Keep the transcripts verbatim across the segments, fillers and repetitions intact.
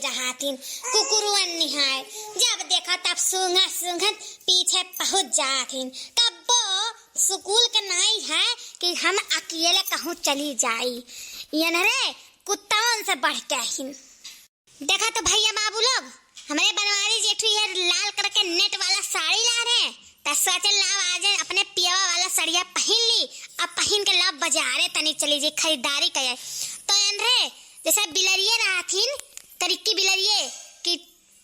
रहथिन, कुकुरुअन निहाय। जब देखा तब सूंघत सूंघत पीछे पहुँच जाथिन। कब्बो सुकूल के नाई है कि हम अकेले कहूँ चली जाई। यनरे कुत्तवन से बढ़ के हिन। देखा तो भइया बाबू लोग, हमरे बनवारी जेठू ये लाल करके नेट वाला साड़ी ला रहे, त सोचे लाव आज अपने पियवा वाला सड़िया पहिन ली, अब पहिन के लाव बजारे तनी चली जी खरीदारी करे। तो एनरे जैसे बिलरिये रहथिन, करिक्की बिलरिये कि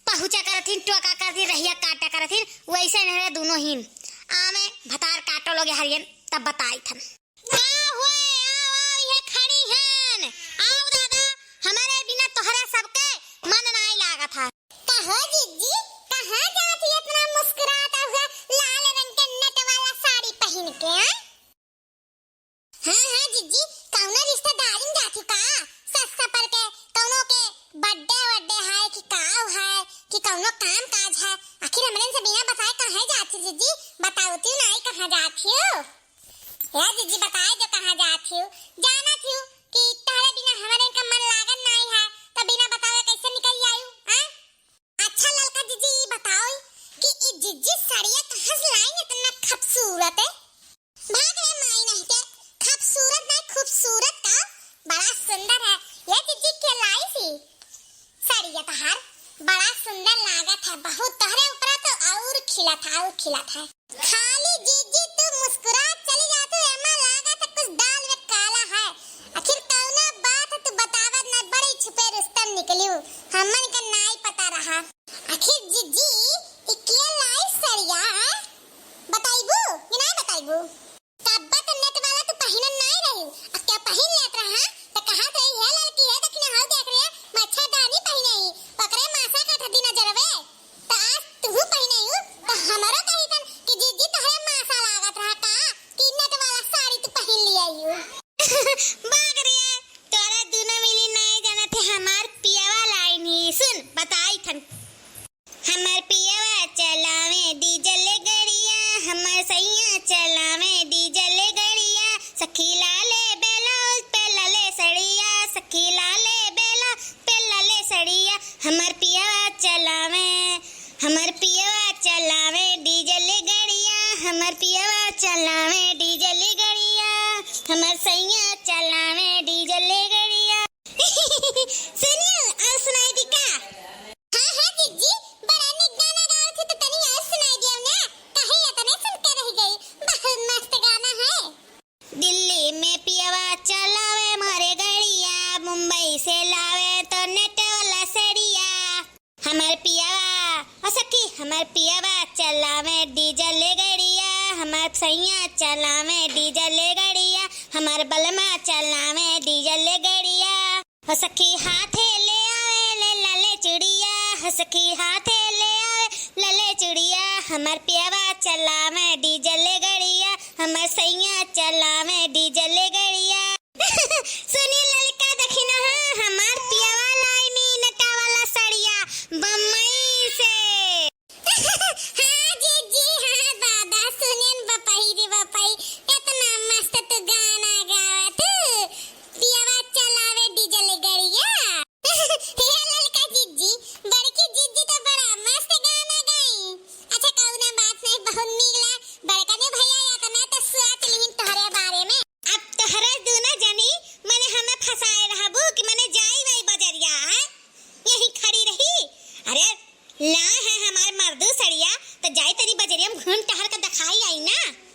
पहुँचा करथिन, टोका करथिन, रहिया काटा करथिन, वैसे एनरे दुनो हिन। आमे भतार काटो लोग हरियन, तब बताई थन। का हुए? आओ, आओ, ये खड़ी हन। आओ दादा, हमरे बिना तोहरा सबके मन नाई लागत है। कहो जिज्जी, कहाँ जात ही इतना मुस्कुरात हुआ लाल रंग के नेट वाला साड़ी पहिन के, हाँ? हाँ, हाँ जिज्जी, कौनो रिश्तेदारी में जात ही का? सस सपर के, कौनो के birthday वर्डे है कि का है कि कौनो काम काज है? आखिर हमरे से बिना बताए कहाँ जात ही जिज्जी? बताओ तू नाई कहाँ जात ही हो? ए जिज्जी, बताए जो कहाँ जात हिउ? जानत हिउ कि तहरे बिना हमरे का मन लागत नाई है, त बिना बतावे कैसे निकल आयु, हैं? अच्छा ललका जिज्जी, ई बताओ कि ई जिज्जी सड़िया कहाँ से लाइन इतना खूबसूरत है? भाग रे माई नहीं के, खूबसूरत नहीं, खूबसूरत का, बड़ा सुंदर है। ये जिज्जी के लाई सी सड़िया तहार, बड़ा सुंदर लागत है, बहुत तोहरे ऊपर तो और खिलत है, और खिलत है। खाली जीजी तू मुस्कुरात चली जात हू, एमा लागत है कुछ दाल में काला है। आखिर कौनो बात तू बतावत ना, बड़ी छुपे रुस्तम निकलिउ, हमन के नाई पता रहा। आखिर जीजी, ई के लाई सड़िया, हैं? बताइबू कि ना बताइबू? कब्बा तो नेट वाला तू पहिनन नाई रही, अब क्या पहिन लेत रहा? तो कहत रही, "हे लड़की, हे दखिना, हो देख रे, मच्छरदानी पहिने ही, पकड़े मासा काट दी नजरवे।" त आज तुहू पहिने हू, त हमरो कहितन कि जीजी तोहरे मासा लागत रहा का, कि नेट वाला साड़ी तू पहिन लिया हू। बाग रे, तोरा दुनो मिली नाई जानत है, हमार पियवा लाइन ही। सुन, बताई थन। हमार पियवा चलावे डीजल गड़िया, हमार सैया चलावे डीजल गड़िया, सखी लाले ब्लाउज पे लाले सड़िया, सखी लाले ब्लाउज पे लाले सड़िया, हमार पियवा चलावे, हमार पियवा चलावे डीजल गड़िया, हमार पियवा चलावे डीजल गड़िया, हमार सैया चलावे डीजल गड़िया। सुनियो, और सुनाई दी का? हाँ, हाँ, जिज्जी, बड़ा निक गाना गावत ही, तो तनी और सुनाई दियो ना, काहे इतने सुन के रह गई, बहुत मस्त गाना है। दिल्ली में पियवा चलावे मोरे गड़िया, मुंबई से लावे तो नेट वाला सड़िया। हमार पियवा, ओ सखी, हमार पियवा चलावे डीजल गड़िया, हमार सैया चलावे डीजल गड़िया, हमार बलमा चलावे डीजल गड़िया। हो सखी हाथे ले आवे ले लाले चुड़िया, हो सखी हाथे ले आवे लाले चुड़िया, हमार पियवा चलावे डीजल गड़िया, हमार सैया चलावे डीजल गड़िया। सुनी ललका दखिना, हाँ, हमार पियवा लाइनी नटा वाला सड़िया बम्बई से। हाँ जीजी, हाँ दादा, सुनेन बपई रे बपई, इतना मस्त तू गाना गावत, पियवा चलावे डीजल गड़िया। हे ललका जीजी, बड़की जीजी तो बड़ा मस्त गाना गाई। अच्छा, कौनो बात नहीं, बहुत नीक ला। बड़कने भैया या तो मैं तो सोच लिहिन तोहरे बारे में। अब तोहरे दुनो जनी मने हमें फंसाए रहबू कि मने जाई वाई बजरिया, हैं? यहीं खड़ी रही। अरे, लाए हैं हमार मर्दू सड़िया, तो जाई तनी बजरिया में घूम टहर के दिखाई आई ना।